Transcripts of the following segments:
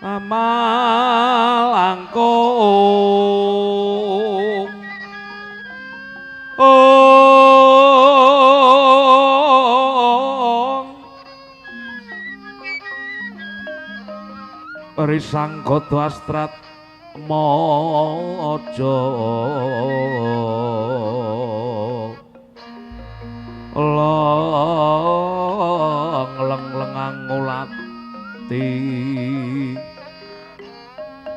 Malangkung ong Risang gada astrat maja long leng lengang ngulati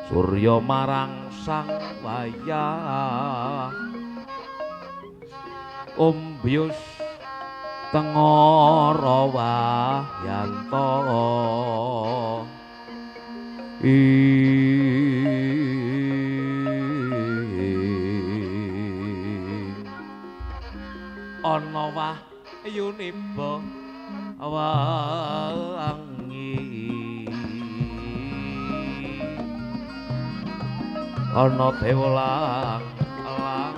surya marang sang wayah umbyus tengara wahyanta ana wahyuniba wangi ana dewa lang lang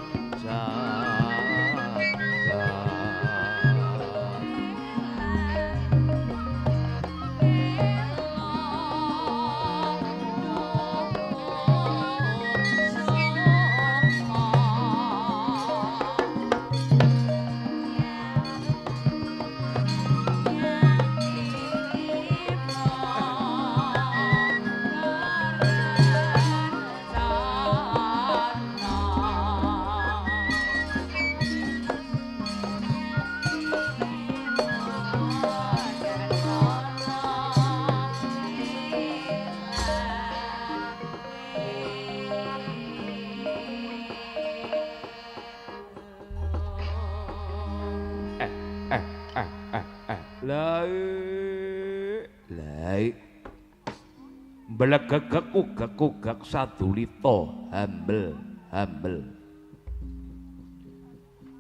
Belegegek ugek-ugek sadulita hambel hambel.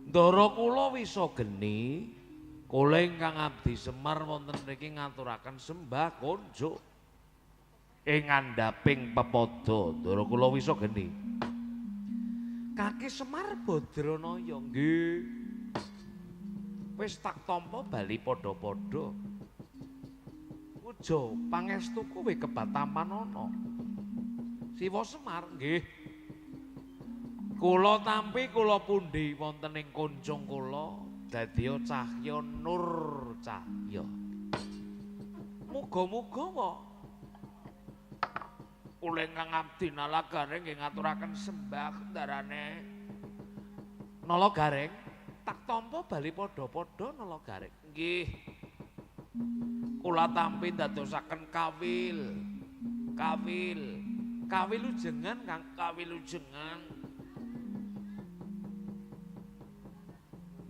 Ndara kula wisa geni, kula ingkang abdi Semar wonten mriki ngaturaken sembah kunjuk ing ngandhaping pepada. Ndara kula wisa geni. Kaki Semar Badranaya nggih. Wis tak tampa bali padha-padha. Puja pangestu kowe kebatamanana. Siwa Semar nggih. Kula tampi kula pundi wonten ing kuncung kula dadiya cahya nur cahya. Muga-muga wae. Kula ingkang abdi Nala Gareng nggih ngaturaken sembah ndarane Nala Gareng tak tampa bali padha-padha Nala Gareng. Nggih. Kula tampi ndadosaken kawil. Kawil. Kawilujengan Kang, kawilujengan.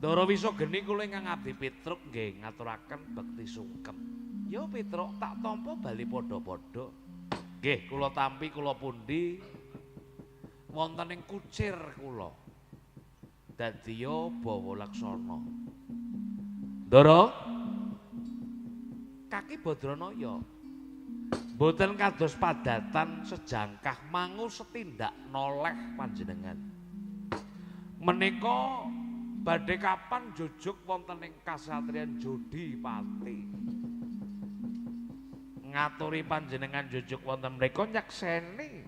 Ndara wisa geni kula ingkang abdi Petruk nggih ngaturaken bekti sungkem. Ya Petruk tak tampa bali padha-padha. Nggih, kula tampi kula pundi wonten ing kucir kula. Dadiya bawa laksana. Ndara Kaki Badranaya mboten kados padatan sejangkah mangu setindak noleh panjenengan. Menika badhe kapan jujuk wonten ing kasatriyan Jodipati. Ngaturi panjenengan jujuk wonten mriku nyekseni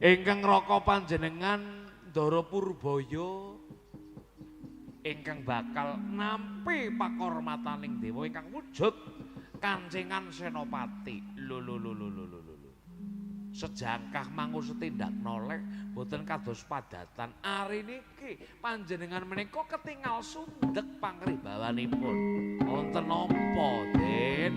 ingkang raka panjenengan Ndara Purbaya ingkang bakal nampi pakormataning dewa ingkang wujud kancingan senopati. Lho lho lho lho lho lho. Sejangkah mangu setindak noleh boten kados padatan. Ari niki panjenengan menika ketingal sundek pangribawanipun. Wonten napa, Den?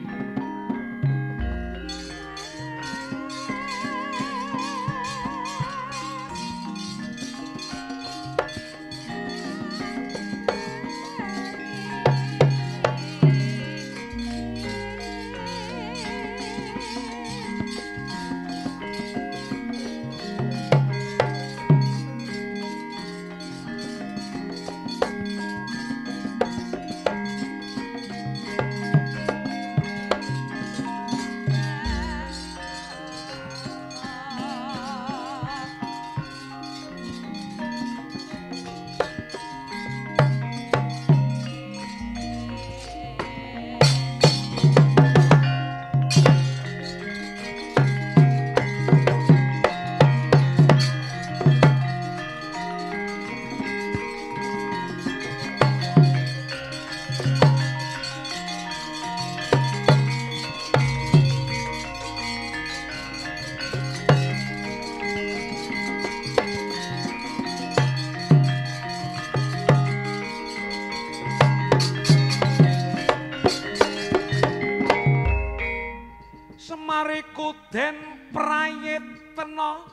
Semariku den prayitna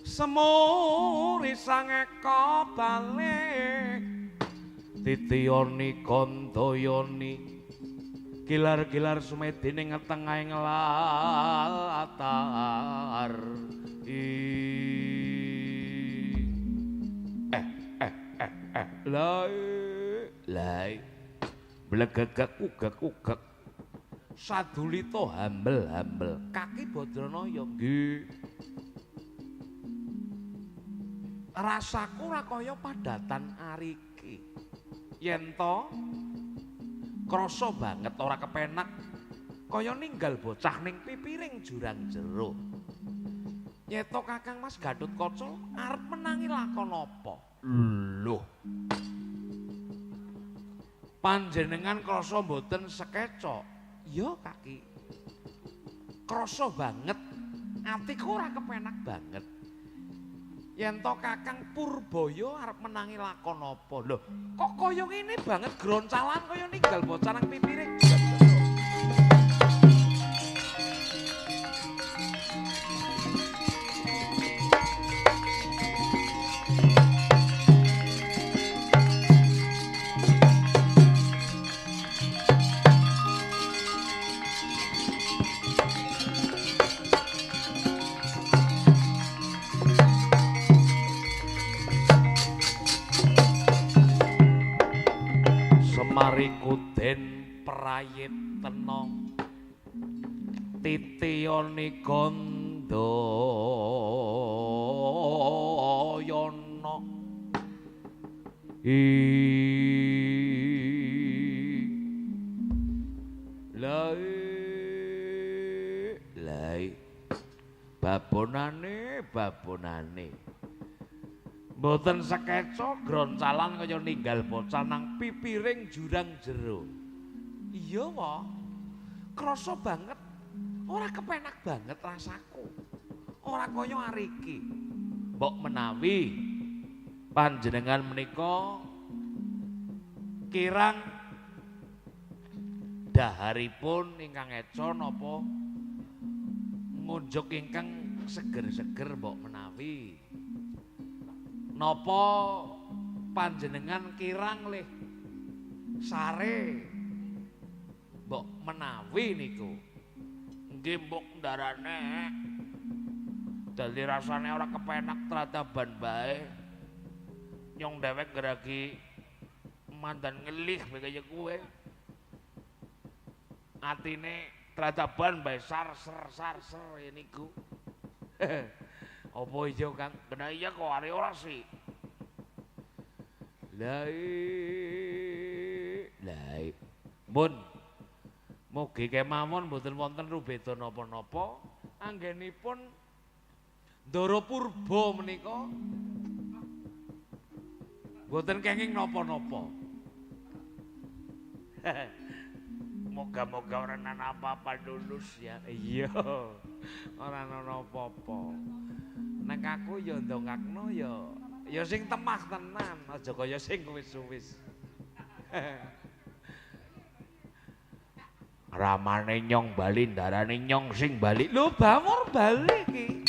semuri sangeka balik titiyoni kandayani gilar-gilar sumedi ning tengahing latar. Lai lai blegegek ugek ugek sadulita hambel-hambel kaki Badranaya nggih. Rasaku ora kaya padatan ariki. Yen to krasa banget ora kepenak kaya ninggal bocah ning pipiring jurang jero. Nyeto Kakang Mas Gathotkaca arep menangi lakon apa? Loh. Panjenengan krasa mboten sekeca? Iya, Kaki. Krasa banget. Atiku ora kepenak banget. Yen to Kakang Purbaya arep menangi lakon apa? Lho, kok kaya ngene banget groncalan kaya ninggal bocah nang pipiring jurang jero. Semariku den prayitna titiyani gandayana lai lai babonane babonane mboten sekeca groncalan kaya ninggal bocah nang pipiring jurang jero. Iya wae. Krasa banget. Ora kepenak banget rasaku. Ora kaya ariki. Mbok menawi panjenengan menika kirang daharipun ingkang eca napa ngunjuk ingkang seger-seger mbok menawi. Napa panjenengan kirang lih sare mbok menawi niku nggih mbok ndarane dadi rasane ora kepenak trataban bae nyong dhewek geragi mandan ngelih kaya kowe atine trataban bae sarser sarser niku. Apa iya Kang? Kena iya kok are ora sih. Lai lai. Mun mugi kemawon mboten wonten rubeda napa-napa anggenipun Ndara Purba menika mboten kenging napa-napa. Moga-moga ora ana apa-apa lulus ya. Iya. Ora ana apa-apa. Nek aku ya ndongakno ya ya sing temah tenan, aja kaya sing wis-wis. Ramane nyong bali ndarane nyong sing bali. Lho bawor bali iki.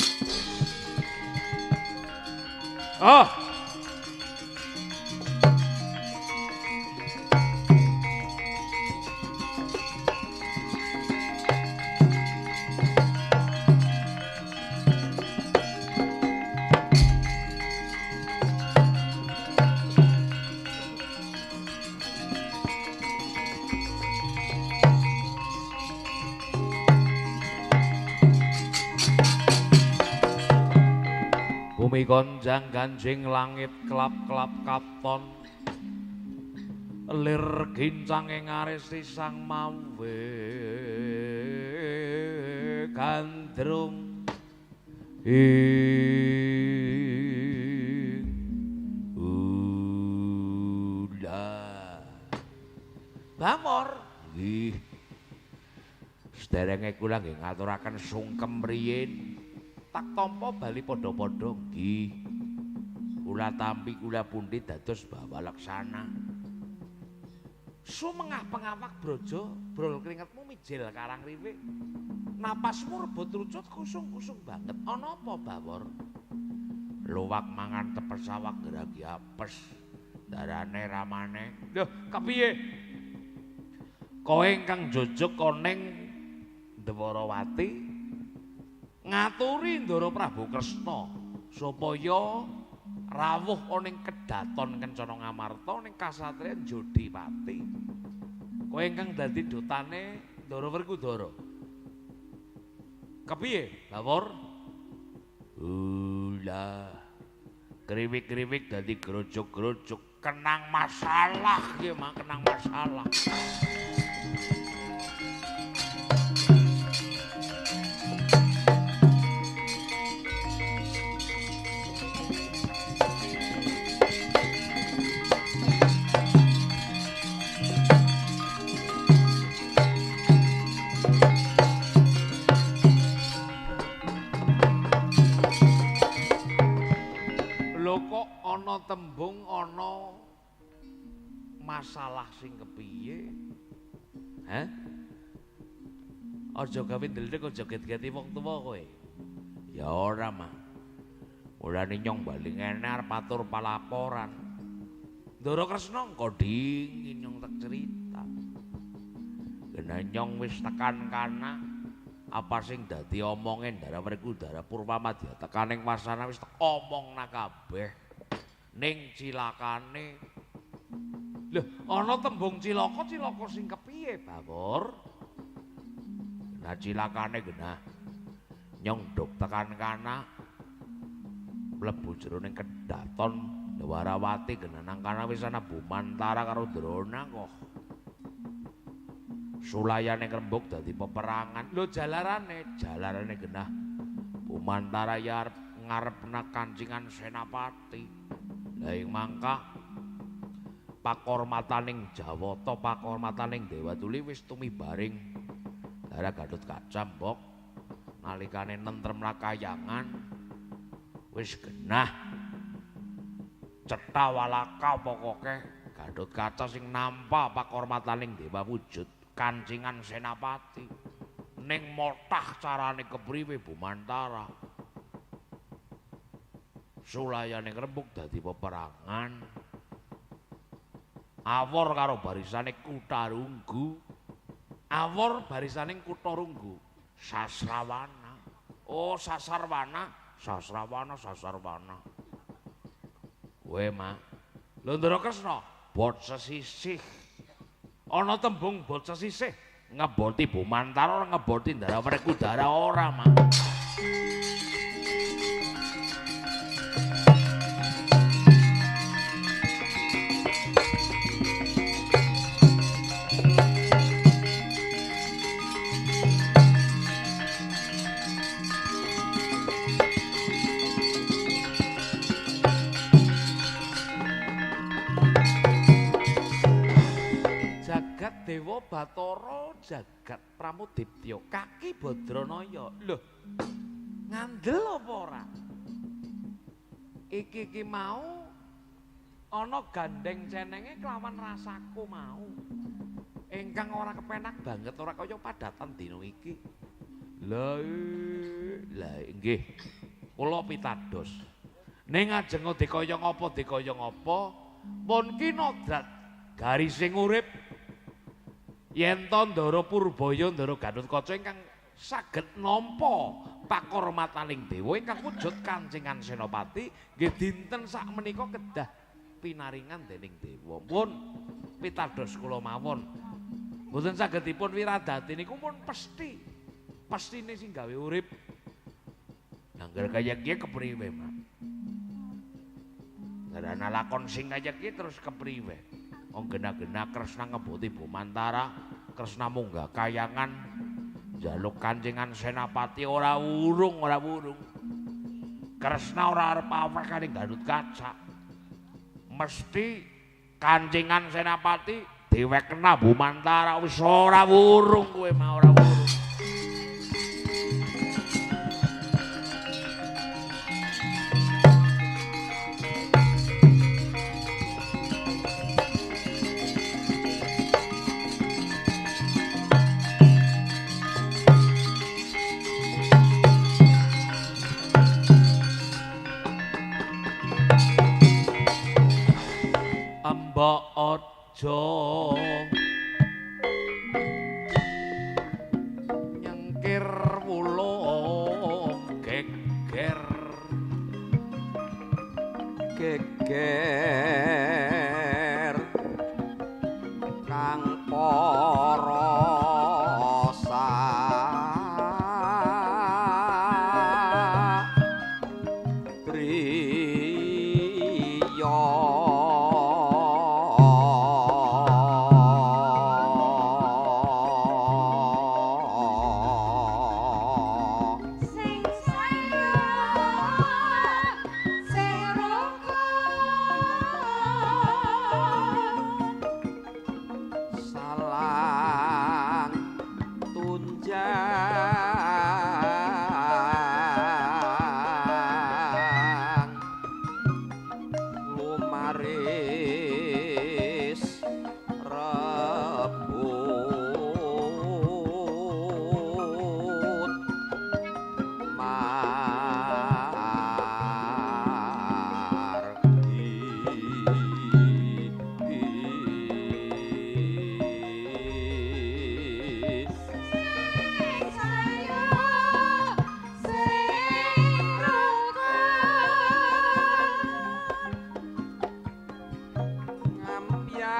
Oh. Bumi gonjang ganjing langit klap-klap katon lir gincang ing aris sang mawe gandrung ing ula bamor nggih sederenge kula nggih ngaturaken sungkem riyin tak tampa bali padha-padha nggih. Kula tampi kula pundi dados bawa laksana. Sumengah pengawak brojo, brol keringetmu mijil karang riwe. Napasmu rebut rucut kusung-kusung banget. Ana apa, Bawor? Luwak mangan tepes awak geragi apes. Darane ramane. Lho, kepiye? Kowe ingkang jujuk koning Dwarawati ngaturi Ndara Prabu Kresna supaya rawuh ana ing kedaton Kencana Ngamarta ning kasatriyan Jodipati. Kowe ingkang dadi dutane Ndara Werkudara. Kepiye, Bawor? Ulah. Kriwik-kriwik dadi grojok-grojok, kenang masalah ki mah, kenang masalah. Ana tembung ana masalah sing kepiye? Hah? Aja gawe ndledeg, aja get-geti wong tuwa kowe. Ya ora, Mah. Mulane nyong bali ngene arep atur palaporan. Ndara Kresna engko dingin nyong tak cerita. Kena nyong wis tekan kana apa sing dadi omonge Ndara Werkudara Purwamadya tekaning wasana wis tek omongna kabeh. Ning cilakane. Lho, ana tembung cilaka, cilaka sing kepiye, Bawor? Nah cilakane genah nyong dok tekan kana mlebu jero ning kedaton Dwarawati genah nang kana wis ana Bumantara karo Drona kok. Sulayane krembug dadi peperangan. Lho jalarane, jalarane genah Bumantara ya arep ngarepna kancingan Senapati. Lah ing mangka pakormataning Jawata, pakormataning Dewa Tuli wis tumibaring Dara Gatotkaca mbok nalikane nentremna kayangan wis genah cetha walaka pokoke Gatotkaca sing nampa pakormataning Dewa wujud kancingan Senapati. Ning motah carane kepriwe Bumantara? Sulayane ngrembug dadi peperangan. Awor karo barisane Kutharunggu. Awor barisane Kutharunggu. Sasrawana. Oh, Sasarwana, Sasrawana, Sasarwana. Kowe, Mak. Lho Ndara Kresna, bot sesisih. Ana tembung bot sesisih ngeboti Bumantara ora ngeboti Ndara Werkudara ora, Mak. Dewa Bathara jagat Pramudiptya kaki Badranaya. Lho, ngandel apa ora? Iki iki mau ana gandeng cenenge kelawan rasaku mau. Ingkang ora kepenak banget ora kaya padatan dina iki. Lha, lha nggih. Kula pitados. Ning ajeng dikaya ngapa dikaya ngapa pun kinodrat garising urip yen to Ndara Purbaya Ndara Gatotkaca ingkang saged nampa pakormataning dewa ingkang wujud kancingan Senopati nggih dinten sakmenika kedah pinaringan dening dewa. Pun pitados kula mawon. Mboten saged dipun wiradati niku pun pesthi. Pesthine sing gawe urip. Nangger kaya kiye kepriwe, Mak? Ngarana lakon sing kaya kiye terus kepriwe? Wong gena-gena Kresna ngeboti Bumantara, Kresna munggah kayangan njaluk kancingan Senapati ora wurung, ora wurung. Kresna ora arep aweh karo Gatotkaca. Mesti kancingan Senapati diwekna Bumantara wis ora wurung kowe mah ora wurung. Sangkir wulung geger geger kang para satriya. Sing sayo sing rukun salang tunjang lumaris rebut margi. Sing sayo sing rukun Ngampyak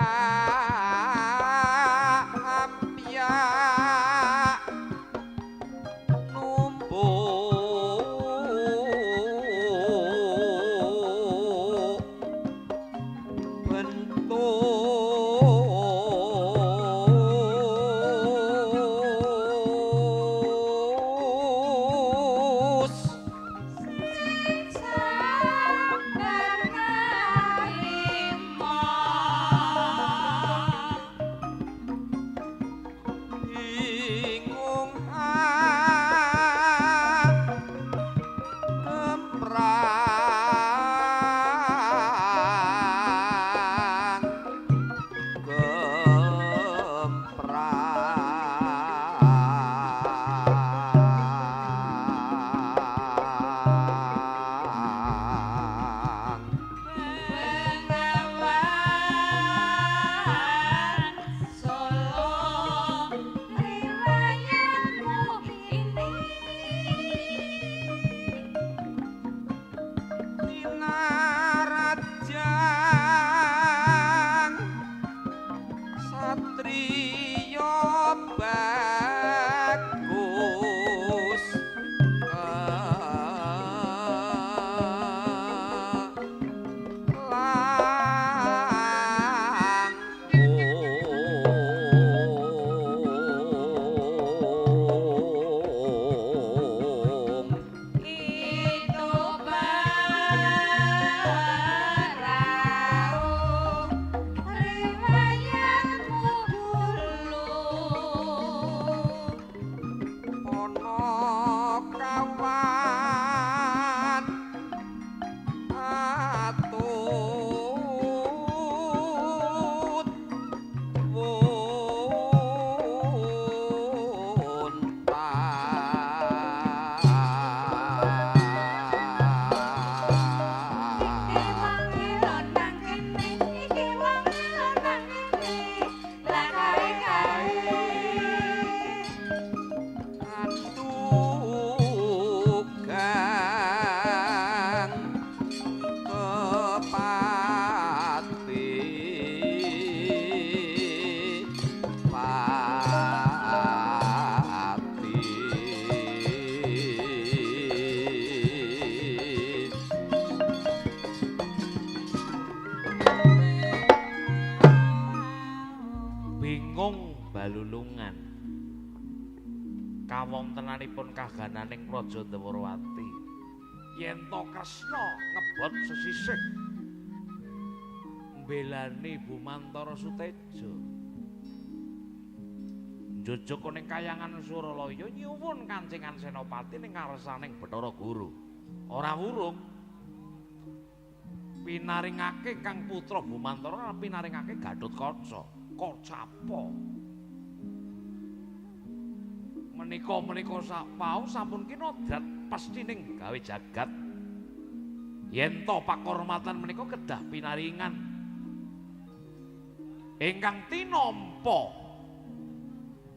ampyak numbuk bentus sing sabar narima bingung gemprang gemprang Bengawan Solo riwayatmu ini Tinarajang satriya bagus langkung itu barau riwayatmu dulu Ponokawan atut Iki wunta. wong nang kene, iki wong nang kene, lah kae kae. Andugang kepati pati. Bingung balulungan kawontenanipun kagananing Praja Dwarawati yen to Kresna ngebot sesisih mbelani Bumantara Suteja njujuk ning kayangan Suralaya nyuwun kancingan Senopati ning ngarsaning Bathara Guru ora wurung pinaringake Kang Putra Bumantara pinaringake Gathotkaca Kocapa menika-menika sapau sampun kinodrat pesthi ning gawe jagat yen to pakormatan menika kedah pinaringan ingkang tinampa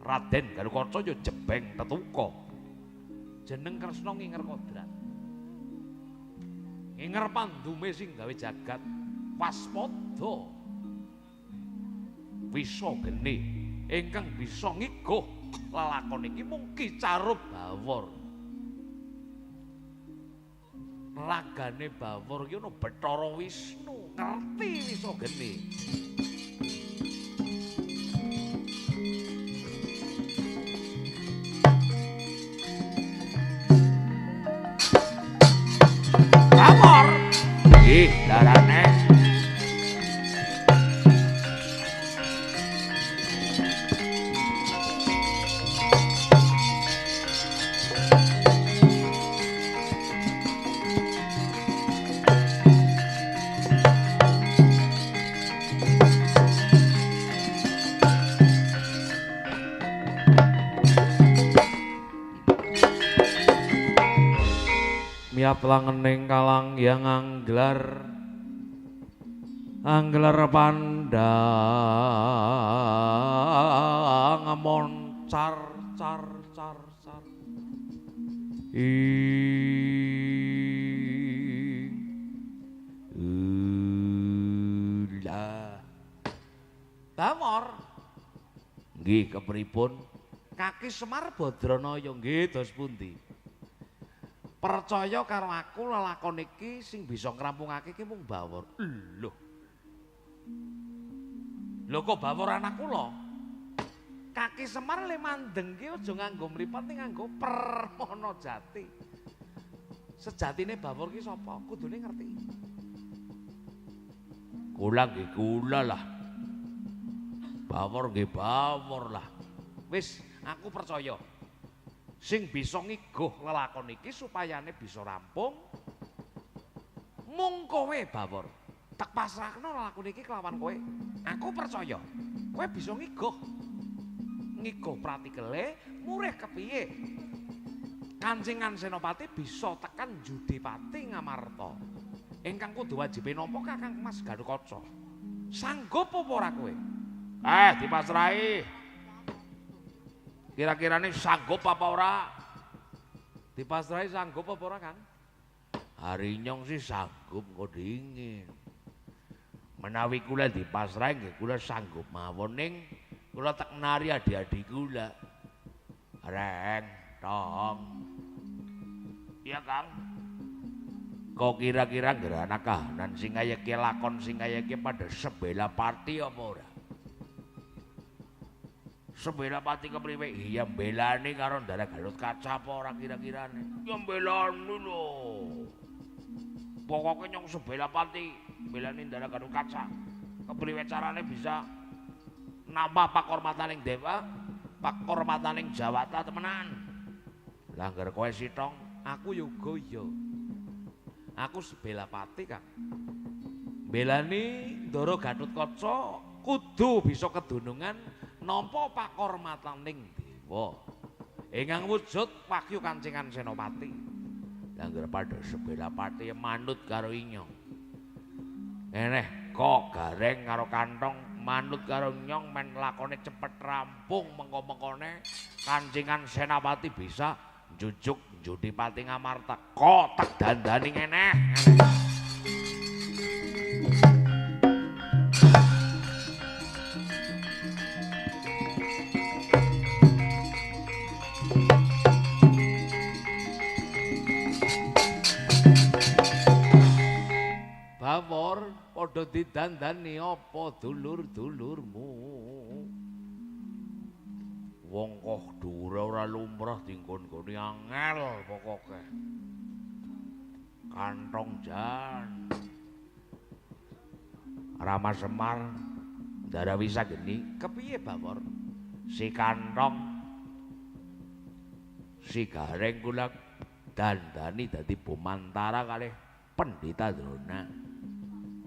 Raden Garukaca ya jebeng tetuka. Jeneng Kresna nginger kodrat. Nginger pandume sing gawe jagat waspada. Wisa geni ingkang bisa ngiguh lelakon iki mung Ki Carup Bawor. Ragane Bawor iki ana Bathara Wisnu, ngerti wisa geni. Bawor. Nggih, darane. Miat langening kalang yang anggelar anggelar pandang moncar car car car ing ula. Bawor nggih kepripun? Kaki Semar Badranaya nggih dos pundi? Percaya karo aku lelakon iki sing bisa ngrampungake iki mung Bawor. Lho. Lho kok Bawor anak kula? Kaki Semar le mandeng ki aja nganggo mripat ning nganggo permana jati. Sejatine Bawor ki sapa? Kudune ngerti. Kula nggih kula lah. Bawor nggih Bawor lah. Wis, aku percaya. Sing bisa ngiguh lelakon iki supayane bisa rampung mung kowe Bawor. Tak pasrahno lelakon iki kelawan kowe. Aku percaya kowe bisa ngiguh. Ngiguh pratikele murih kepiye? Kancingan Senopati bisa tekan Judipati Ngamarta. Ingkang kudu wajibe nampa Kakang Mas Gathotkaca. Sanggup apa ora kowe? Dipasrahi. Kira-kirane sanggup apa ora? Dipasrahi sanggup apa ora, Kang? Hari nyong sih sanggup kok dingin. Menawi kula dipasrahi nggih kula sanggup mawon ning kula tek nari adi-adi kula. Reng tong. Iya, Kang. Kok kira-kira ngerana kahanan sing kaya ki lakon sing kaya ki pada sebela parti apa ora? Sebela pati kepriwe? Iya mbelani karo Ndara Gathotkaca apa ora kira-kirane? Ya mbelani lho. Pokoke nyong sebela pati mbelani Ndara Gathotkaca. Kepriwe carane bisa nambah pakormataning dewa, pakormataning Jawata temenan. Lah ngger kowe sithong, aku yoga iya. Aku sebela pati, Kang. Mbelani Ndara Gathotkaca kudu bisa kedunungan nampa pakormataning dewa ingkang wujud wahyu Kancingan Senopati. Lah ngger padha sebela pati manut karo inyong. Eneh kok gareng karo kantong manut karo nyong men lakone cepet rampung mengko-mengkone Kancingan Senapati bisa njujuk Judipati Ngamarta. Kok tak dandani ngeneh. Bawor padha didandani apa dulur-dulurmu? Wong kok dhuwure ora lumrah dinggon-nggoni angel pokoke. Kantong jan. Rama Semar Ndara Wisageni kepiye Bawor? Si kantong si gareng kula dandani dadi Bomantara kalih Pendhita Drona.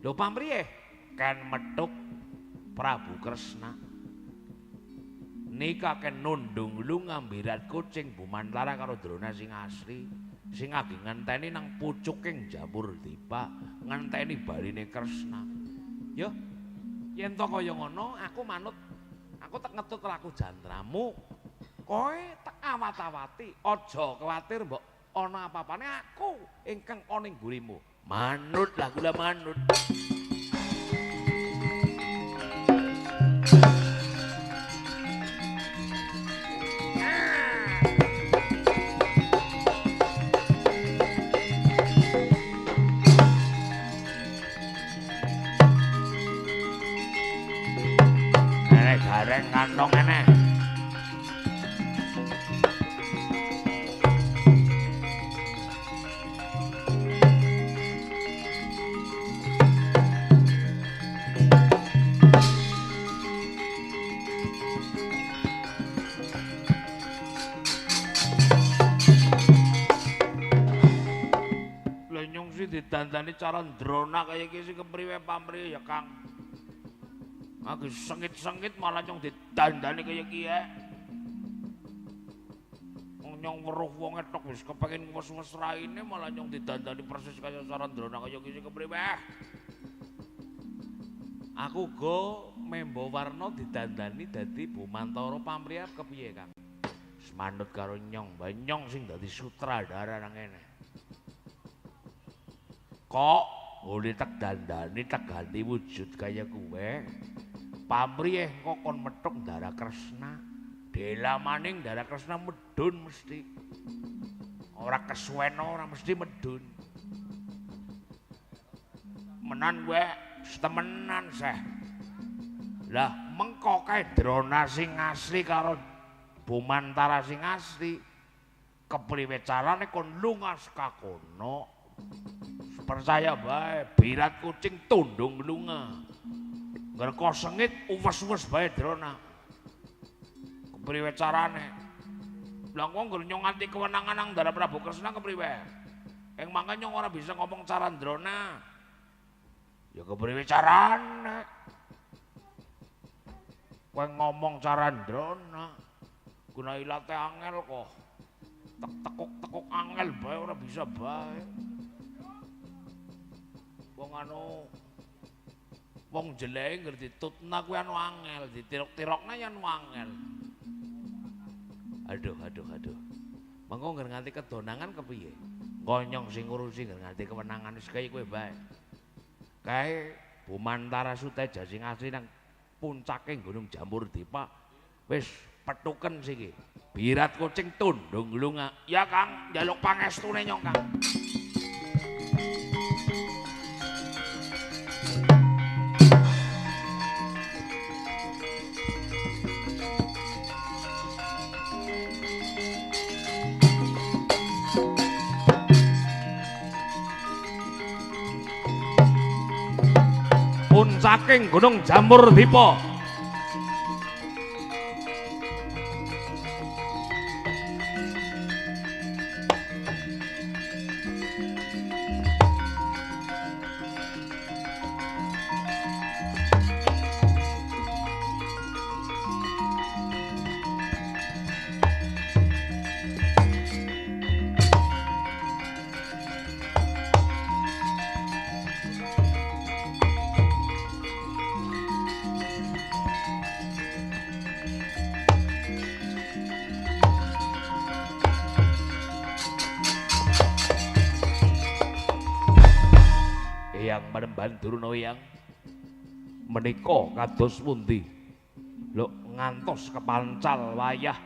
Lho pamriye? Ken metuk Prabu Kresna. Nika ken nundung lungambirat kucing Bomantara karo Drona sing asli, sing agi ngenteni nang pucuking Jamur Dipa, ngenteni baline Kresna. Yo, yen to kaya ngono, aku manut, aku tak ngetut laku jantramu. Kowe tak awat-awati, aja kuwatir mbok ana apa-apane aku ingkang ana ing mburimu. Manut lah kula manut. Gareng kantong eneh. Lah nyong sih didandani cara ndrona kaya iki sing kepriwe pamrih ya Kang. Aku sengit-sengit malah nyong didandani kaya kiye. Wong nyong weruh wong ethok wis kepengin wes-wes raine malah nyong didandani persis kaya Sarandrana kaya iki kepriwe. Aku uga membo warna didandani dadi Bumantara pamrih kepiye Kang? Wis manut karo nyong, bae nyong sing dadi sutradara nang kene. Kok oleh tak dandani tak ganti wujud kaya kuwe. Pamrih kok kon methuk Ndara Kresna. Dela maning Ndara Kresna medun mesti. Ora kesuwen ora mesti medun. Menan kowe temenan seh. Lah mengko kae Drona sing asli karo Bumantara sing asli. Kepriwe carane kon lunga saka kono? Percaya bae, birat kucing tundung lunga. Ngerko sengit uwes-uwes bae Drona. Kepriwe carane? Lah kok ngger nyong nganti kewenangan nang Ndara Prabu Kresna kepriwe? Ing mangke nyong ora bisa ngomong cara Drona. Ya kepriwe carane? Kowe ngomong cara Drona. Guna ilate angel kok. Tek tekuk-tekuk angel bae ora bisa bae. Wong anu wong jeleke ngger ditutna kuwi anu angel, ditirok-tirokna ya anu angel. Aduh aduh aduh. Mengko ngger nganti kedonangan kepiye? Ngonyong sing ngurusi ngger nganti kewenangan wis kaya kowe bae. Kae Bumantara Suteja sing asli nang puncake Gunung Jamur Dipa wis petuken siki. Birat kucing tundung lunga. Ya Kang, njaluk pangestune nyong Kang. Puncaking Gunung Jamur Dipa. Eyang Panembahan Durna eyang menika kados pundi? Lho ngantos kepancal wayah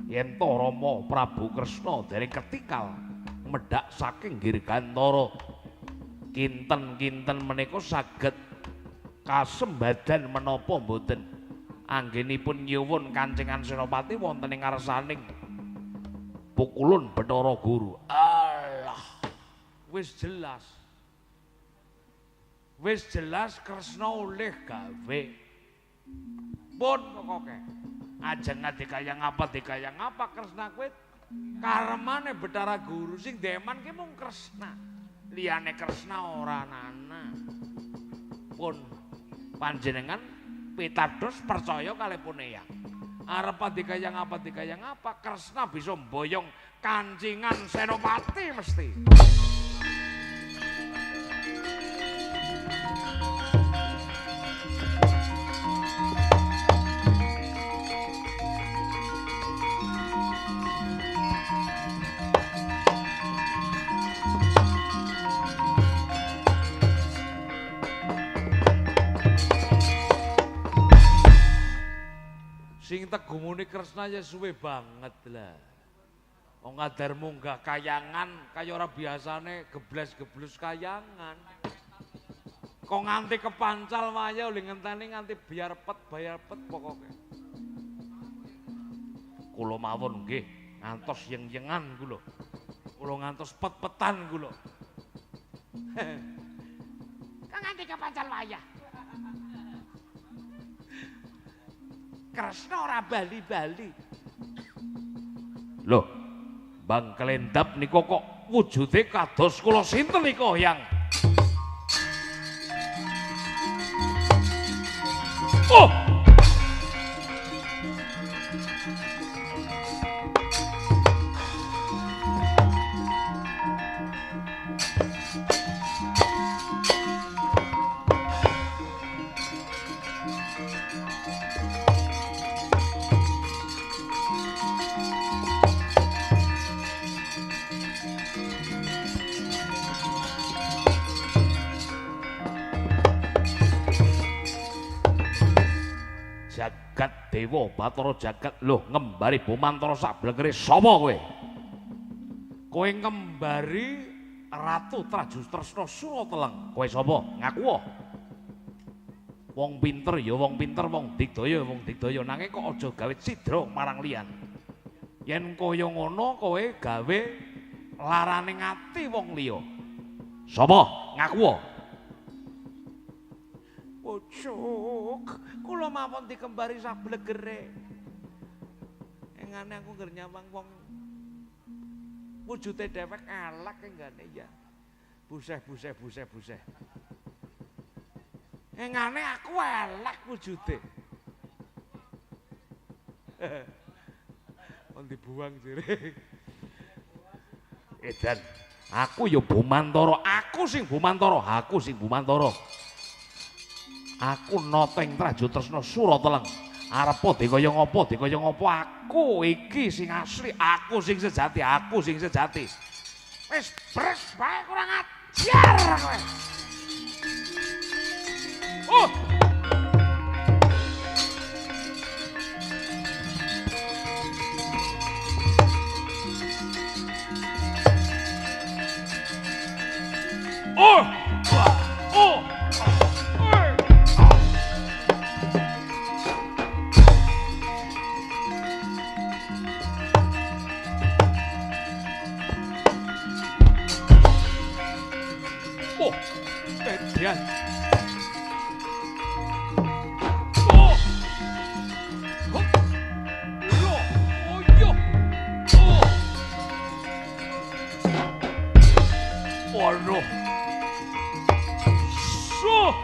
yen to Rama Prabu Kresna dereng ketikal medhak saking Girgantara. Kinten-kinten menika saged kasembadan menapa mboten anggenipun nyuwun Kancengan Senopati wonten ing ngarsaning pukulun Bathara Guru. Alah, wis jelas. Wis jelas Kresna oleh gawe. Pun pokoke. Ajeng dikaya ngapa dikaya ngapa Kresna kuwi karemane Bathara Guru sing deman ki mung Kresna. Liyane Kresna ora ana. Pun panjenengan pitados percaya kalih pun eyang. Arep dikaya ngapa dikaya ngapa Kresna bisa mboyong kancingan Senopati mesti. gumune Kresna ya suwe banget lah. Wong kadar munggah kayangan kaya ora biasane gebles-geblus kayangan. Kok nganti kepancal waya oleh ngenteni nganti biar pet bayar pet pokoke. Kula mawon nggih ngantos yeng-yengan kula. Kula ngantos pet-petan kula. Kok nganti kepancal waya. Kresna ora bali-bali. Loh, Bang Kelendap niku kok wujude kados kula sinten niku yang oh! Jagat Dewa Bathara Jagat lho ngembari Bomantara sablengere sapa kowe? Kowe ngembari Ratu Trajutresna Surateleng. Kowe sapa? Ngaku wae. Wong pinter ya wong pinter, wong digdaya ya wong digdaya, nanging kok aja gawe cidra marang liyan. Yen kaya ngono kowe gawe larane ati wong liya. Sapa? Ngaku wae. Pucuk, kula mawon dikembari sablegere. Engane aku ngger nyawang wong wujude dhewek elek enggane ya. Buseh buseh buseh buseh. Engane aku elek wujude. Wong dibuang jere. Edan, aku ya Bomantara, aku sing Bomantara, aku sing Bomantara. Aku noteng Trajutresna Surateleng. Arepa dikaya ngapa, dikaya ngapa aku iki sing asli, aku sing sejati, aku sing sejati. Wis bres bae kurang ajar kowe. Oh. Oh. Oh. Oh, Edian. Oh. Hop. Lo. Oh yo. Oh. Waduh. So.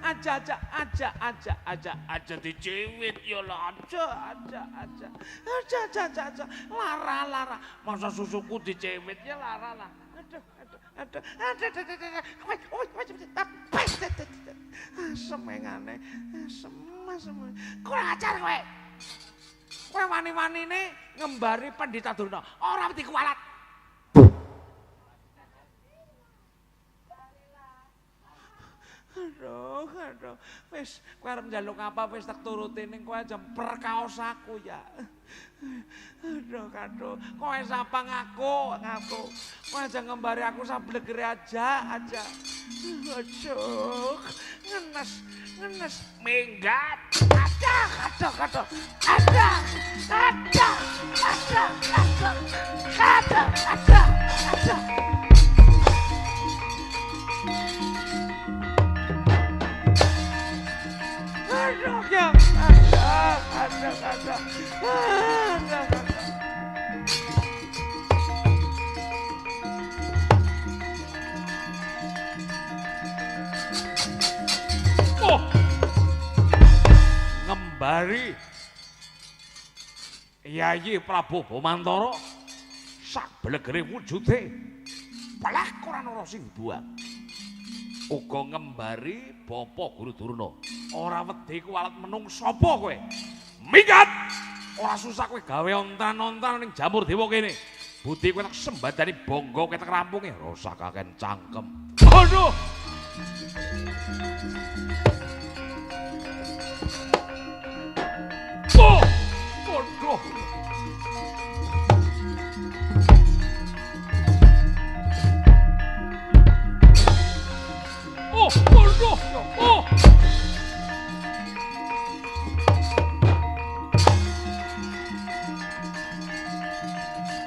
Aja aja aja aja aja diciwit ya lah aja aja aja aja aja aja aja lara lara masa susuku diciwit ya lara lah aduh aduh aduh aduh aduh asem engane asem asem kurang ajar kowe kowe wani-wanine ngembari Pandhita Durna ora wedi kualat. Aduh, aduh, wis kowe arep njaluk apa wis tak turuti ning kowe aja perkaos aku ya. Aduh, aduh, kowe sapa ngaku, ngaku. Kowe aja ngembari aku sablegere aja, aja. Aduh, ngenes, ngenes minggat. Aduh, aduh, aduh. Aduh, aduh, aduh, aduh. Aduh, aduh, aduh. Aduh, ya, aduh, aduh, aduh, aduh, aduh. Oh, ngembari Yayi Prabu Bomantara sak blegere wujude pelak ora ana sing buang. Uga ngembari Bapak Guru Durna. Ora wedi kuwalat menung sapa kowe? Minggat! Ora susah kowe gawe ontran-ontran ning Jamur Dewa kene. Budi kowe tak sembadani bangga kowe tak rampunge. Ora usah kaken cangkem. Aduh! Oh! Aduh! Oh, aduh! Oh!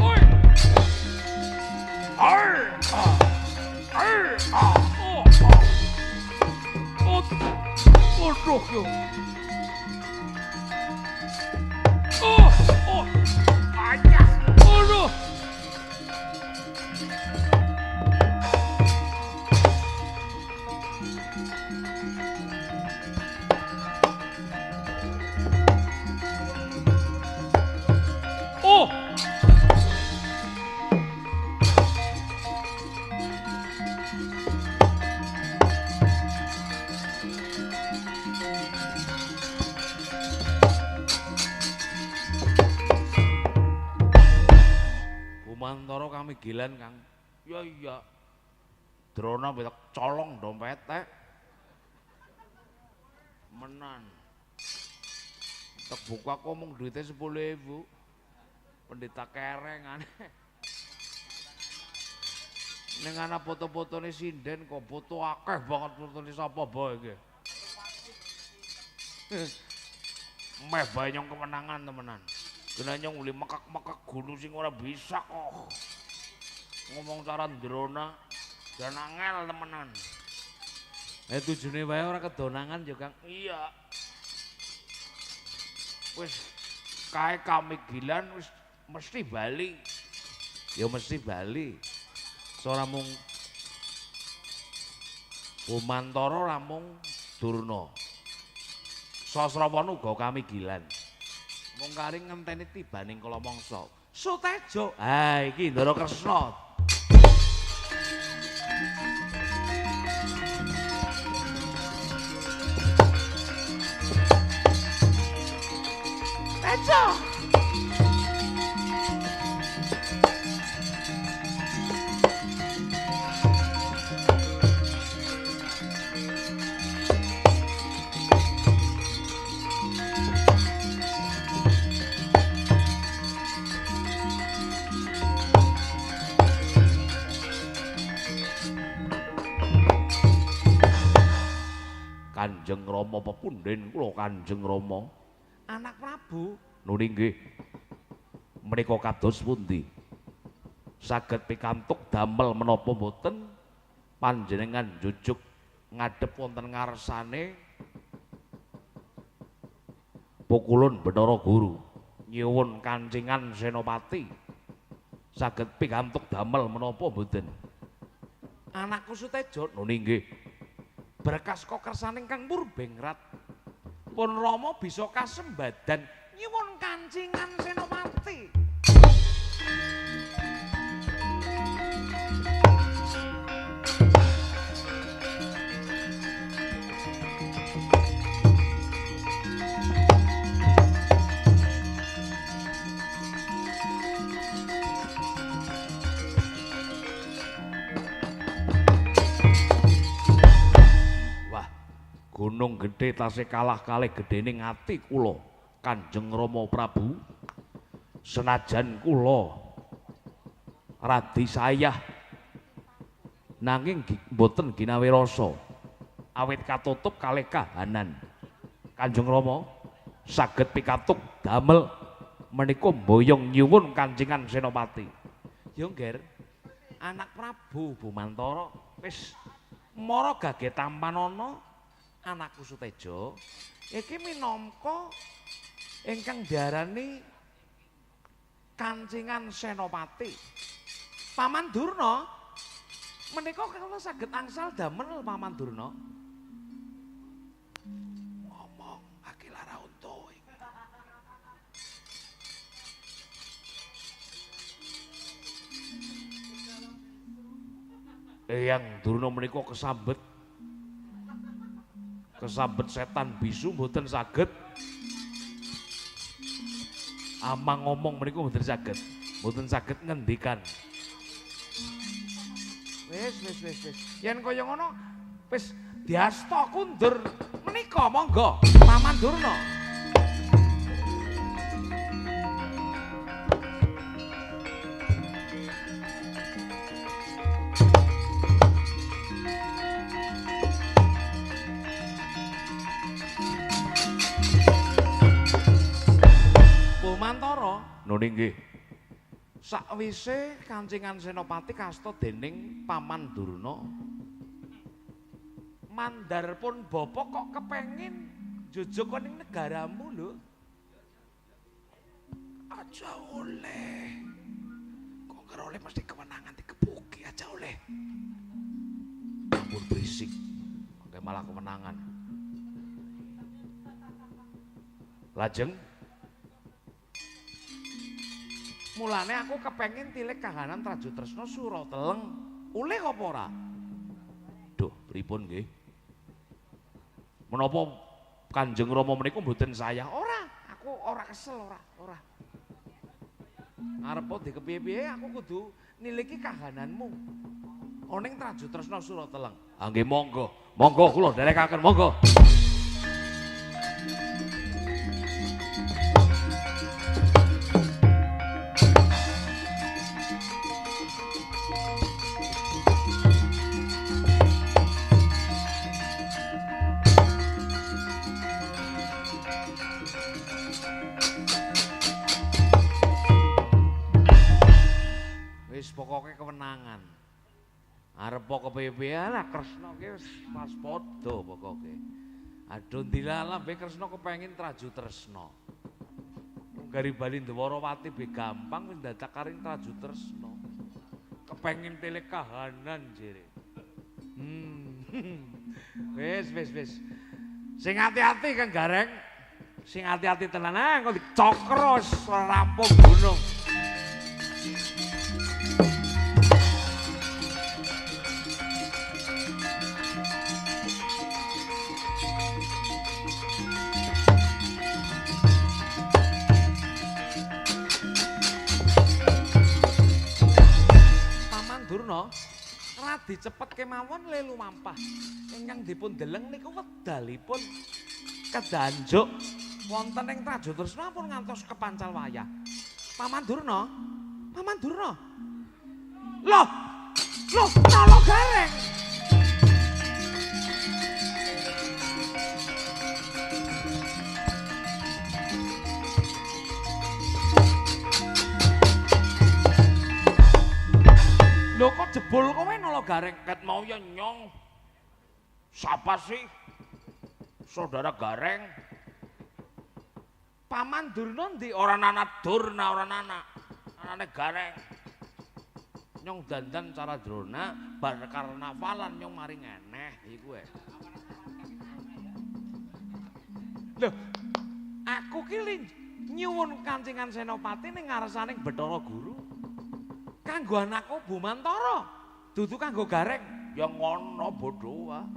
Oi! Arr! Ah! Arr! Ah! Oh! Oh! Aduh! Yo. Oh! Oh! Ayah! Aduh! Oh! Bumantara kamigilan, Kang. Ya iya. Drona betak colong dompete. Menan. Tek buka aku mung duite 10.000. Pendeta kereng aneh. Ning ana foto-fotone sinden kok foto akeh banget fotone sapa bae iki. Meh bae nyong kemenangan temenan. Kena nyong uli mekak-mekak gulu sing ora bisa kok. Ngomong cara ndrona dan angel temenan. Tujune wae ora kedonangan ya, Kang. Iya. Wis kae kamigilan wis mesti bali. Ya mesti bali. Ora mung Bumantara ora mung Durna. Sasrawana uga kamigilan. Mung kari ngenteni tibaning kala mangsa. Sutejo. Ha iki Ndara Kresna. Tejo. Kanjeng Rama pepunden kula Kanjeng Rama. Anak Prabu. Nuni nggih. Menika kados pundi? Saged pikantuk damel menapa mboten panjenengan jujuk ngadhep wonten ngarsane Pukulun Bathara Guru nyuwun kancingan Senopati. Saged pikantuk damel menapa mboten? Anakku Sutejo. Nuni nggih. Berkas kok kersane Kang Purbengrat pun Rama bisa kasembadan nyuwun kancingan Senopati. Gunung gedhe tasih kalah kalih gedhene ati kula Kanjeng Rama Prabu. Senajan kula radi sayah nanging mboten ginawe rasa awit katutup kalih kahanan. Kanjeng Rama saged pikatuk damel menika mboyong nyuwun kancingan Senopati. Yo Ngger, anak Prabu Bumantara wis mara gage tampanana. Anakku Sutejo iki minangka ingkang diarani kancingan Senopati. Paman Durna menika kula saged angsal damel Paman Durna. Ngomong aki lara unta iki. Eyang Durna menika kesambet Kesambet setan bisu mboten saged amang ngomong meniku mboten saged. Mboten saged ngendikan. Wis wis wis wis. Yen kaya ngono wis diasta kundur menika monggo Paman Durna. Mantara nuni nggih. Sakwise kancingan Senopati kasta dening Paman Durna, mandar pun bapa kok kepengin jujug ning negaramu lho. Aja oleh. Kok ora oleh mesti kewenangan dikepuki aja oleh. Ampun berisik. Mangke malah kewenangan. Lajeng mulane aku kepengin tilik kahanan Trajutresna Surateleng. Ulih apa ora? Duh, pripun nggih? Menapa Kanjeng Rama menika mboten saya? Ora, aku ora kesel ora, ora. Arepa dikepiye-piye aku kudu niliki kahananmu. Oning Trajutresna Surateleng. Ah nggih monggo. Monggo kula dherekaken monggo. Wis pokoke kewenangan. Arepa kepiye-piye lah Kresna ki wis pas padha pokoke. Aduh ndilalah be Kresna kepengin Trajutresna. Gari bali Dwarawati be gampang wis dadak karing Trajutresna. Kepengin tilik kahanan jere. Wis wis wis. Sing ati-ati Kang Gareng. Sing ati-ati tenan ah engko dicokro rampung gunung. Durna radi cepet kemawon le lumampah. Ingkang dipun deleng niku wedalipun kedanjuk wonten ing Trajutresna pun ngantos kepancal wayah. Paman Durna, Paman Durna. Loh, loh, Nala Gareng. Lho kok jebul kowe Nala Gareng? Ket mau ya nyong. Siapa sih? Saudara Gareng. Paman Durna ndi? Ora nana Durna, ora nana. Anane Gareng. Nyong dandan cara drona bar karnavalan nyong mari ngeneh iku e. Lho, aku ki nyuwun kancingan Senopati ning ngarsaning Bathara Guru. Kanggo anakku Bumantara, dudu kanggo Gareng. Ya ngono bodho wae.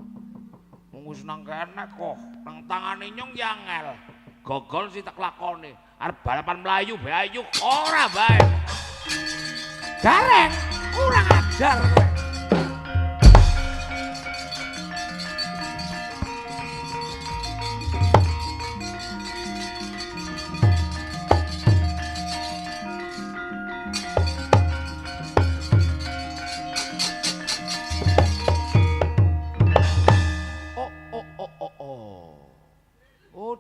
Wong wis nang kene kok, nang tangane nyong ya angel. Gogol sih tak lakoni. Arep balapan mlayu bae ayu ora bae. Gareng, kurang ajar kowe.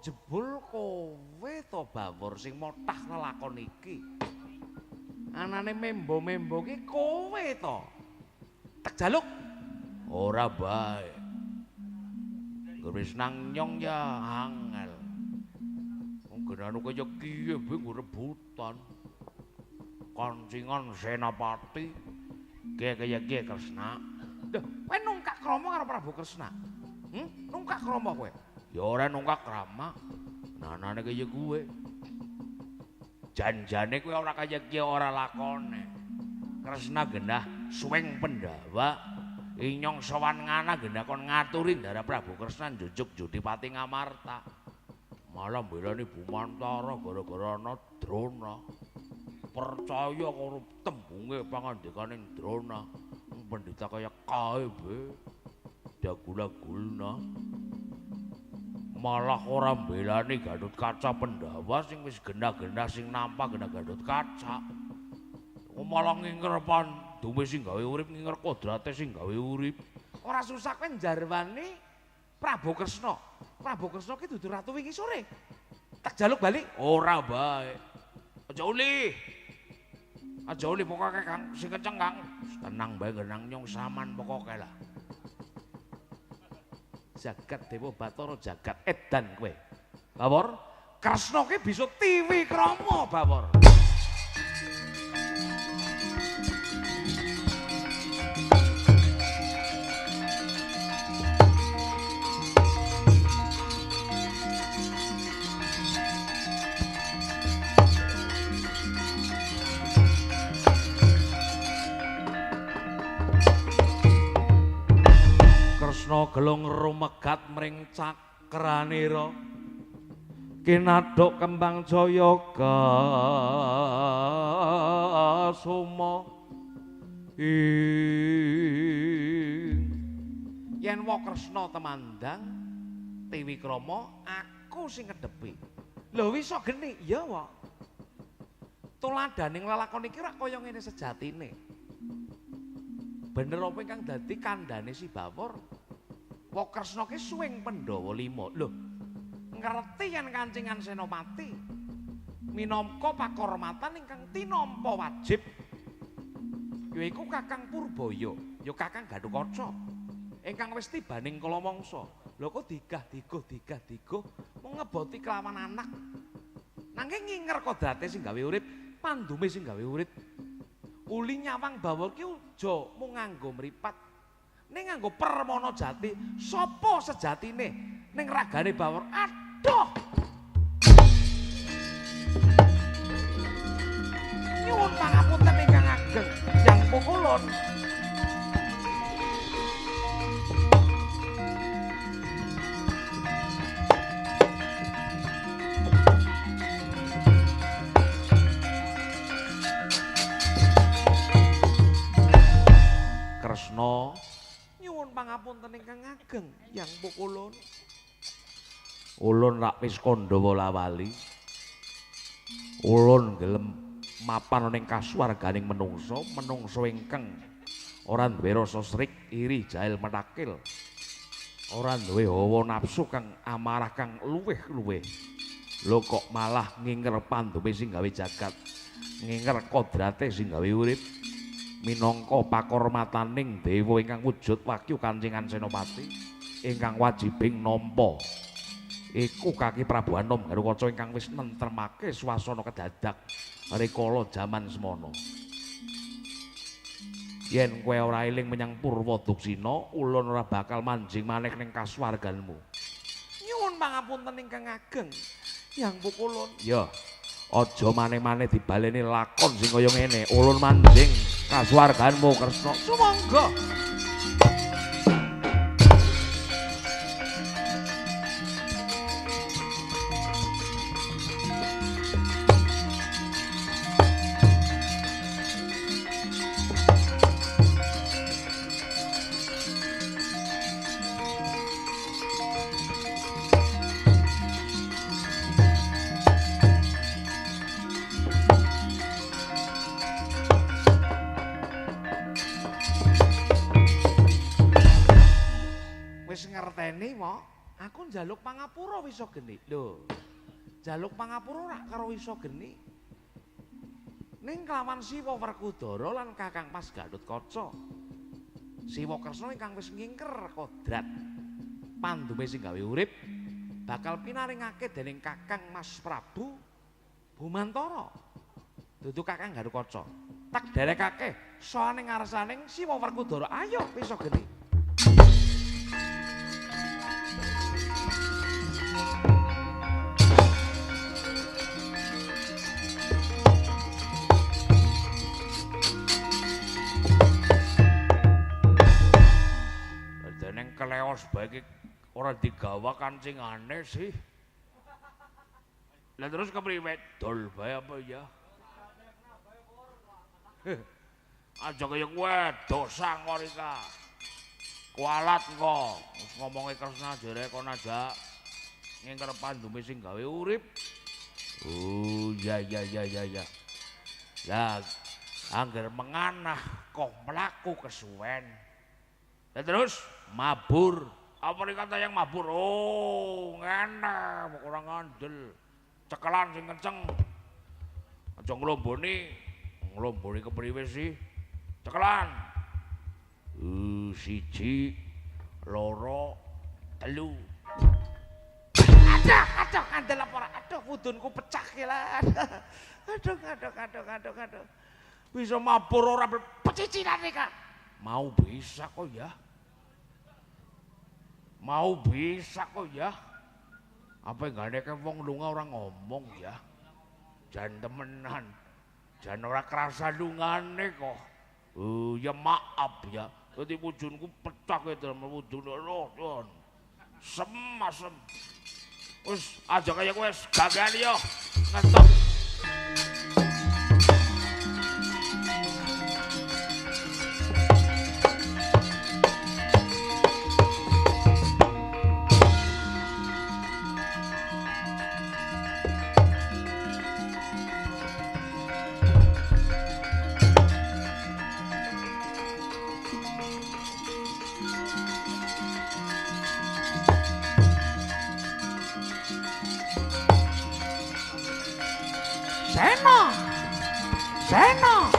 Jebul kowe to Bawor sing motah lelakon iki. Anane membo-membo ki kowe to. Tak jaluk. Ora bae. Wis nang nyong ya angel. Wong genanu kaya kiye be nggo rebutan. Kancingan Senapati kiye kaya kiye Kresna. Lho, kowe nungkak krama karo Prabu Kresna? Nungkak krama kowe? Ya ora nungkak krama. Nanane kaya kuwe. Janjane kuwi ora kaya kiye ora lakone. Kresna genah suweng Pendawa. Inyong sowan ngana genah kon ngaturi Ndara Prabu Kresna njujuk Jodipati Ngamarta. Malah mbelani Bumantara gara-gara ana Drona. Percaya karo tembunge pangandikane Drona. Pendhita kaya kae be. Dagula-gulna. Malah ora mbelani Gatotkaca Pandhawa sing wis genah-genah sing nampa genah Gatotkaca. Malah nginger pandume sing gawe urip, nginger kodrate sing gawe urip. Ora susah kowe njarwani Prabu Kresna. Prabu Kresna ki dudu ratu wingi sore. Tak jaluk balik. Ora bae. Aja uli. Aja uli pokoke Kang, sing kenceng Kang. Tenang bae genang nyong saman pokoke lah. Jagat Dewa Bathara jagat edan kowe. Bawor, Kresna ki bisa tiwikrama, Bawor. Kresna gelung rumegat mring cakranira kinadhuk kembang jaya kasuma ing yen wa Kresna temandang tiwikrama aku sing ngedhepi. Lho wis geni ya wa tuladaning lelakon iki ora kaya ngene sejatine. Bener apa ingkang dadi kandhane si Bawor? Wa Kresna ki suwing Pandhawa 5. Lho, ngerti yen kancingan Senopati minangka pakormatan ingkang tinampa wajib yaiku Kakang Purbaya, ya Kakang Gatotkaca ingkang wis tibaning kala mangsa. Lho kok digah-diguh digah-diguh mung ngeboti kelawan anak. Nanging nginger kodrate sing gawe urip, pandume sing gawe urip. Uli nyawang Bawor ki aja mung nganggo mripat, ning nganggo permana jati. Sapa sejatine ning ragane Bawor? Aduh! Nyuwun pangapunten ingkang ageng, yang pukulun. Kresna nyuwun pangapunten ingkang ageng, yang pukulun. Ulun rak wis kandha wala-wali. Ulun gelem mapan ning kasuwarganing menungsa, menungsa ingkang ora duwe rasa srik, iri, jahil, metakil. Ora duwe hawa nafsu kang amarah kang luwih-luwih. Lho kok malah nginger pandume sing gawe jagat, nginger kodrate sing gawe urip. Minangka pakormataning dewa ingkang wujud wahyu kancingan Senopati ingkang wajibing nampa iku Kaki Prabu Anom Garukaca ingkang wis nentremake swasana kedadak rikala jaman semana. Yen kowe ora eling menyang Purwa Duksina, ulun ora bakal manjing maneh ning kasuwarganmu. Nyuwun pangapunten ingkang ageng, yang pukulun. Ya, aja maneh-maneh dibaleni lakon sing kaya ngene. Ulun manjing kasuwarganmu Kresna. Sumangga. Aku njaluk pangapura wisa geni. Lho, njaluk pangapura ora karo wisa geni. Ning kelawan Siwa Werkudara lan Kakang Mas Gatotkaca. Siwa Kresna ingkang wis ngingker kodrat pandume sing gawe urip bakal pinaringake dening Kakang Mas Prabu Bumantara. Dudu Kakang Gatotkaca. Tak derekake sowan ing ngarsaning Siwa Werkudara. Ayo wisa geni. bae ora digawa kancingane sih. Lah terus kepriwe? Dol bae apa ya? Aja kaya kowe dosa ngorika. Kualat kok. Wis ngomongi Kresna jere kon aja ngingker pandume sing gawe urip. Oh ya ya ya ya ya. Lah angger menganah kok mlaku kesuwen. Lah terus mabur. Apa kata yang mabur? Oh, ngene ora ngandel. Cekelan sing kenceng. Aja nglomboni. Nglomboni kepriwe sih? Cekelan. 1, 2, 3. Aduh, aduh, ngandel apa ora? Aduh, wudunku pecah ki lah. Aduh, aduh, aduh, aduh, aduh. Bisa mabur ora pecicilane, Kak. Mau bisa kok ya. Mau bisa kok ya. Apa enggak nek wong lunga ora ngomong ya. Jan temenan. Jan ora kerasa lungane kok. Oh ya maaf ya. Dadi wujudku pecah ke dalam wujud lho, Don. Semasem. Wis aja kaya kowe wis gagal yo. Ngetok. Sena. Sena.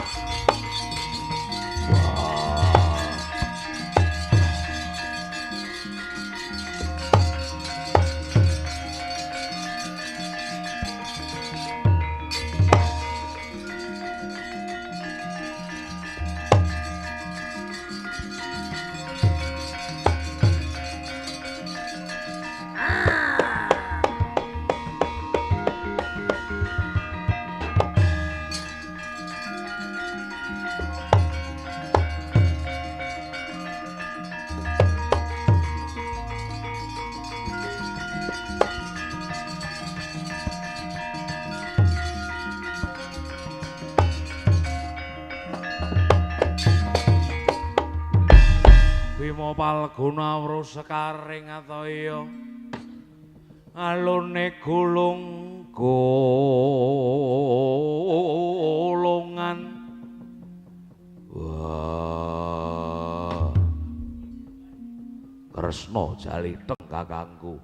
Bima Palguna wru sekaring ataya alune gulung gulungan. Wah, Kresna jaliteng kakangku.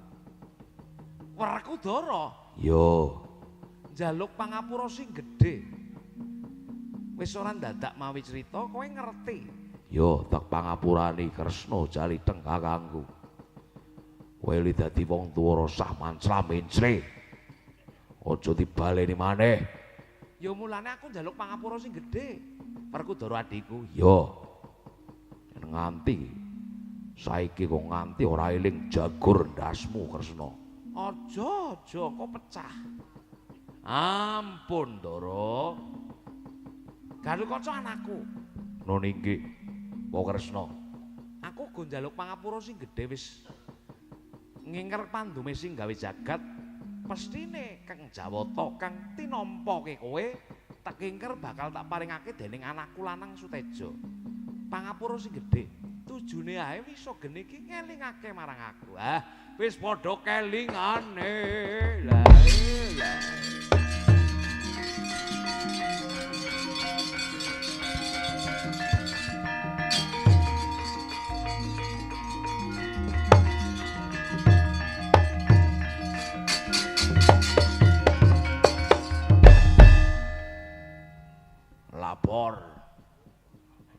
Werkudara yo njaluk pangapura sing gedhe. Wis ora ndadak mawi crita kowe ngerti. Yo tak pangapurani Kresna jaliteng kakangku. Kowe li dadi wong tuwa rasah mancla-mencle. Aja dibaleni maneh. Ya mulane aku njaluk pangapura sing gedhe. Werkudara adhiku. Yo. Yen nganti saiki kok nganti ora eling jagur ndasmu Kresna. Aja, aja kok pecah. Ampun, Ndara. Garukaca anakku. Nun inggih. Po Kresna, aku go njaluk pangapura sing gedhe wis ngingker pandume sing gawe jagat. Pestine Kang Jawata kang tinampake kowe tak ingker bakal tak paringake dening anakku lanang Suteja. Pangapura sing gedhe tujune ae wis gene iki ngelingake marang aku. Ah, wis padha kelingane. Lah lah. Lapor.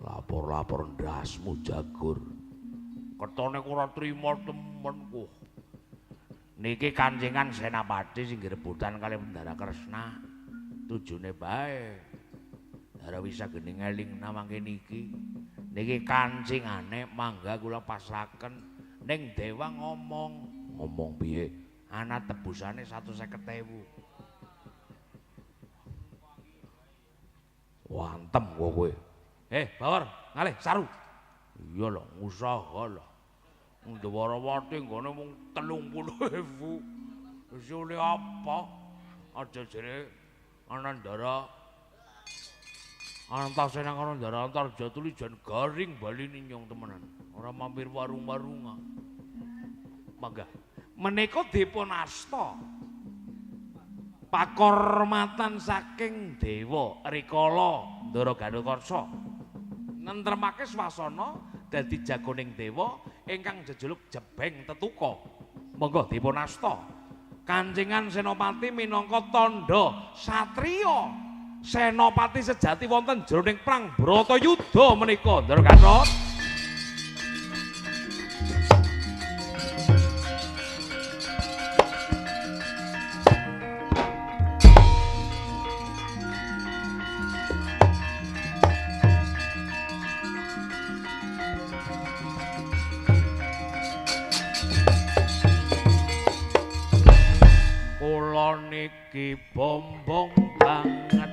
Lapor-lapor ndasmu jagur. Ketone ora trima temenku. Niki kancingan Senapati sing rebutan kali Bendara Kresna. Tujune bae. Ndara wisa geni ngelingna mangke niki. Niki kancingane mangga kula pasraken ning dewa ngomong. Ngomong piye? Ana tebusane 150.000. Wantem kowe. Bawor, ngalih saru. Iya lho, usaha lho. Ndwarawati nggone mung 30.000. Wis oleh apa? Aja jere Anandara Antasena karo Ndara Antarja tuli jan garing baline nyong temenan. Ora mampir warung-warunga. Mangga. Menika dipun asta pakormatan saking dewa rikala Ndara Gatotkaca nentremake swasana dadi jagoning dewa ingkang jejuluk Jebeng Tetuka. Monggo dipun asta Kancingan Senopati minangka tandha satriya senopati sejati wonten jroning perang Bratayuda menika Ndara Gatot. Kula niki bombong banget.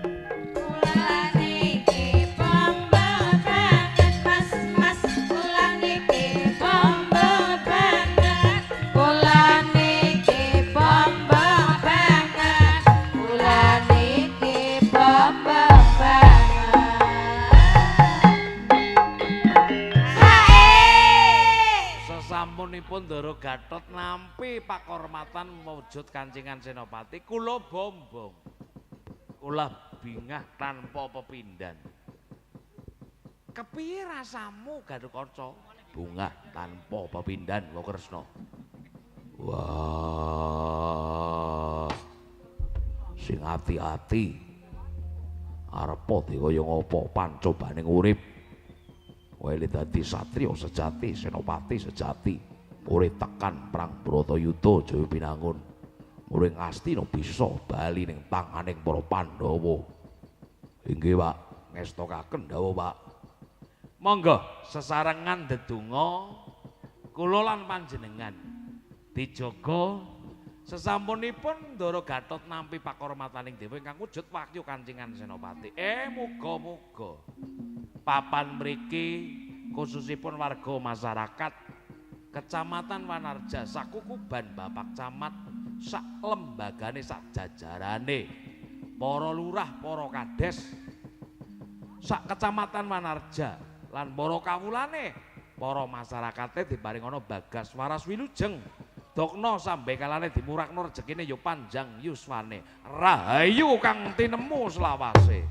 Kula niki bombong banget Mas, Mas. Kula niki bombong banget. Kula niki bombong banget. Kula niki bombong banget. Hae! Sesampunipun Ndara Gatot nampi pakormatan wujud Kancingan Senopati, kula bombong. Kula bingah tanpa pepindhan. Kepiye rasamu Gatotkaca? Bungah tanpa pepindhan wa Kresna. Wah. Sing ati-ati. Arepa dikaya ngapa pancobaning urip. Kowe dadi satriya sejati, senopati sejati. Mure tekan perang Bratayuda Jaya Binangun. Mure Ngastina bisa bali ning tanganing para Pandhawa. Inggih, Pak. Ngestokaken dawuh, Pak. Monggo sesarengan ndedonga kula lan panjenengan dijaga sesampunipun Ndara Gatot nampi pakormataning dewa ingkang wujud wahyu Kancingan Senopati. Muga-muga papan mriki khususipun warga masyarakat Kecamatan Wanarja sakukuban Bapak Camat sak lembagane sak jajarane para lurah, para kades sak Kecamatan Wanarja lan para kawulane, para masyarakate diparingana bagas waras wilujeng dokna sambekalane dimurakna rejekine ya panjang yuswane, rahayu kang tinemu selawase.